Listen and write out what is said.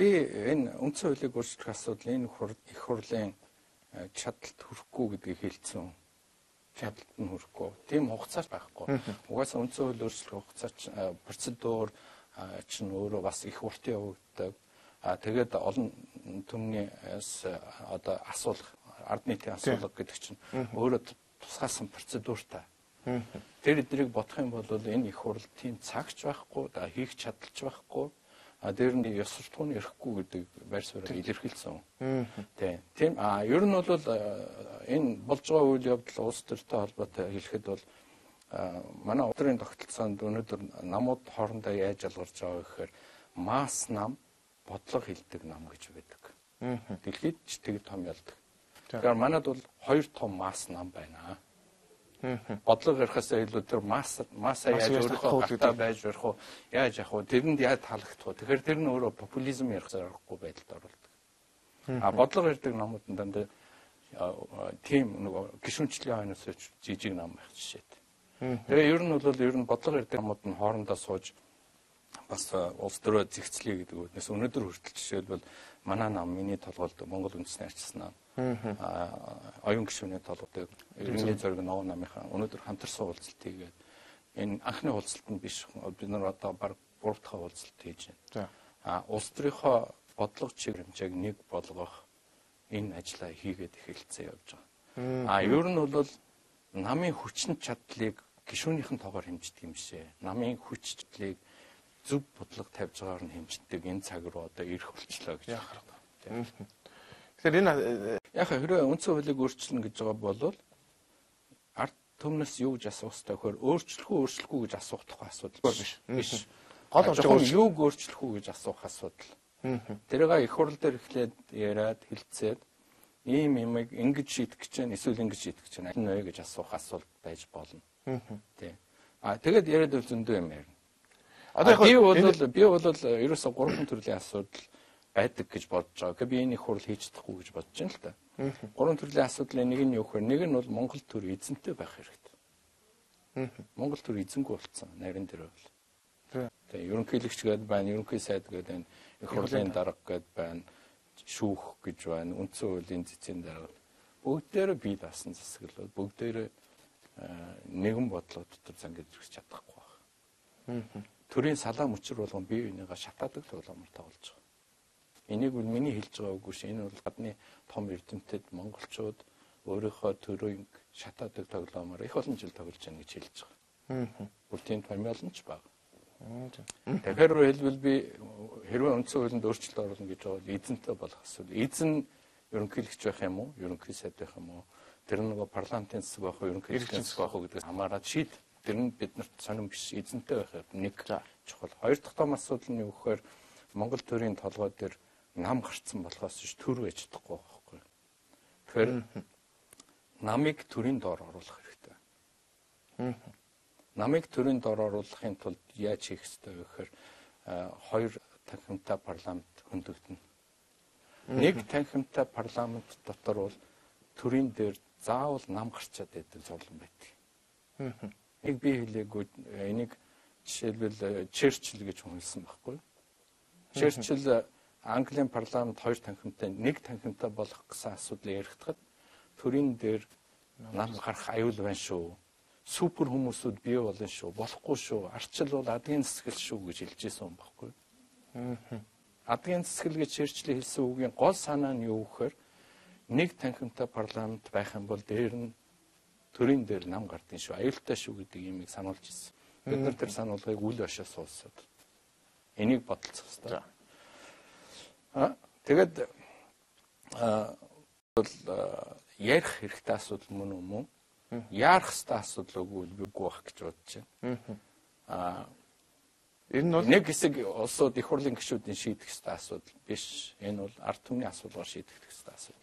Би энэ үндсэн хуулийг өөрчлөх асуудал энэ их хурлын чадалт хүрэхгүй гэдгийг хэлсэн. Чадалт нь хүрэхгүй. Тийм хугацаач байхгүй. Угаасаа үндсэн хууль өөрчлөх хугацаач процедур чинь өөрөө бас их урт явагддаг. Тэгээд олон түмнээс одоо асуулах, ард нийтийн асуулга гэдэг чинь өөрөө тусгаасан процедуртай. Тэр эдрийг бодох юм бол энэ их хурл тийм цагч байхгүй, хийх чадalч байхгүй. Дээр нь ёс суртахуун эрэхгүй гэдэг байр суурийг илэрхийлсэн. Тийм. Ер нь бол энэ болж байгаа үйл явдал улс төртэй холбоотой хэлэхэд бол манай өдрийн тогтолцоонд өнөөдөр намууд хоорондоо яаж ялгарч байгаа гэхээр масс нам, бодлого хилдэг нам гэж байдаг. Дэлхийд ч тэг том ялдаг. Тэгэхээр манад бол хоёр том масс нам байна. Бодлого ярихаас илүү тэр масса яаж өөрийнхөө гартаа байж ярих уу, яаж явах уу, тэрэнд яаж таалагдах уу. Тэгэхээр тэр нь өөрөө популизм ярих зарахгүй байдалд оруулдаг. Бодлого ярьдаг намууд нь дандаа тийм нөгөө гишүүнчлэгийн хойноос жижиг нам байх жишээтэй. Тэгээ ер нь бол ер нь бодлого ярьдаг намууд нь хоорондоо сууж бас улс төрөө зэгцлэе гэдэг үгнээс өнөөдөр хүртэл жишээлбэл манай нам миний толгойд Монгол үндэсний арчилсан нам, оюун гишүүний толгойд иргэний зориг ногоон намынхаа өнөөдөр хамтарсан уулзалт хийгээд энэ анхны уулзалт нь биш, бид нар одоо баг 3 дахь уулзалт хийж байна. Улс төрийнхөө бодлого чиг хэмжээг нэг болгох энэ ажлаа хийгээд эхэлсэн явж байгаа. Ер нь бол намын хүчин чадлыг гишүүнийхэн тоогоор хэмждэг юм шээ. Намын хүч чадлыг зөв бодлого тавьж байгаагаар нь хэмждэг энэ цаг руу одоо ирэх болчлоо гэж яхах. Тэгэхээр энэ яг хэрвээ үндсэн хуулийг өөрчилнө гэж байгаа бол ард түмнээс юу гэж асуух ёстой гэхээр өөрчлөх үү өөрчлөхгүй гэж асуух тухай асуудал биш. Гол орж байгаа юуг өөрчлөх үү гэж асуух асуудал. Тэрийг их хурл дээр эхлээд яриад хэлцээд ийм юмыг ингэж шийдэх гэж байна эсвэл ингэж шийдэх гэж байна аль нь вэ гэж асуух асуулт байж болно. Тийм. Тэгээд яриад байвал зөндөө юм ярина. Одоо би бол ерөөсөө гурван төрлийн асуудал байдаг гэж бодож байгаа. Би энэ их хурл хийж чадахгүй гэж бодож байна л та. Гурван төрлийн асуудлын нэг нь юу гэхээр нэг нь бол Монгол төр эзэнтэй байх хэрэгтэй. Монгол төр эзэнгүй болсон нарийн дээр бол. Тэгээ ерөнхийлөгч гээд байна, ерөнхий сайд гээд байна, их хурлын дарга гээд байна, шүүх гэж байна, үндсэн хуулийн цэцгийн дарга. Бүгдээрээ бие даасан засаглал, бүгдээрээ нэгэн бодлого дотор зангиж ирэх чадахгүй байна. Төрийн салаа мөчөр болгон бие биенийгээ шатаадаг тоглоомор тоглож байгаа. Энийг бол миний хэлж байгаа үгүй ш. Энэ бол гадны том эрдэмтэд монголчууд өөрийнхөө төрийг шатаадаг тоглоомор их олон жил тоглож байна гэж хэлж байгаа. Бүр тийм томьёол нь ч бага. Тэгэхээр хэлбэл би хэрвээ үндсэн хуулинд өөрчлөлт оруулна гэж байгаа бол эзэнтэй болох асуудал. Эзэн ерөнхийлөгч байх юм уу? Ерөнхий сайд байх юм уу? Тэр нөгөө парламентын засаг байх уу? Ерөнхийлөгчийн засаг байх уу гэдгээс хамаарат шийд. Тэр нь биднэрт сонирн биш, эзэнтэй байх нэг чухал. Хоёр дахь том асуудал нь юу гэхээр Монгол төрийн толгой дээр нам гарцсан болохоос биш төр байж чадахгүй байхгүй. Тэгэхээр намыг төрийн доор оруулах хэрэгтэй. Намыг төрийн доор оруулахын тулд яаж хийх ёстой вэ гэхээр хоёр танхимтай парламент хөндөгдөнө. Нэг танхимтай парламент дотор бол төрийн дээр заавал нам гарчаад байдаг зурлан байдаг. Нэг би хэлээгүй, энийг жишээлбэл Черчилль гэж хүн хэлсэн байхгүй. Черчилль Английн парламент хоёр танхимтай, нэг танхимтай болох гэсэн асуудал яригдахад төрийн дээр нам гарах аюул байна шүү. Супер хүмүүсүүд бий болно шүү, болохгүй шүү. Арчил бол адгийн засаглал шүү гэж хэлж байсан юм байхгүй. Адгийн засаглал гэж Черчиллийн хэлсэн үгийн гол санаа нь юу гэхээр нэг танхимтай парламент байх юм бол дээр нь төрийн дээр нам гардыг шүү, аюултай шүү гэдэг юмыг сануулж ирсэн. Бид нар тэр сануулгыг үл ошоо суулсаад энийг бодолцох хэрэгтэй. Тэгээд бол ярих хэрэгтэй асуудал мөн үү мөн? Яарах хэрэгтэй асуудал үгүй үгүй байх гэж бодож байна. Энэ нь бол нэг хэсэг улсууд их хурлын гишүүдийн шийдэх хэрэгтэй асуудал биш. Энэ бол ард түмний асуулгаар шийдэх хэрэгтэй асуудал.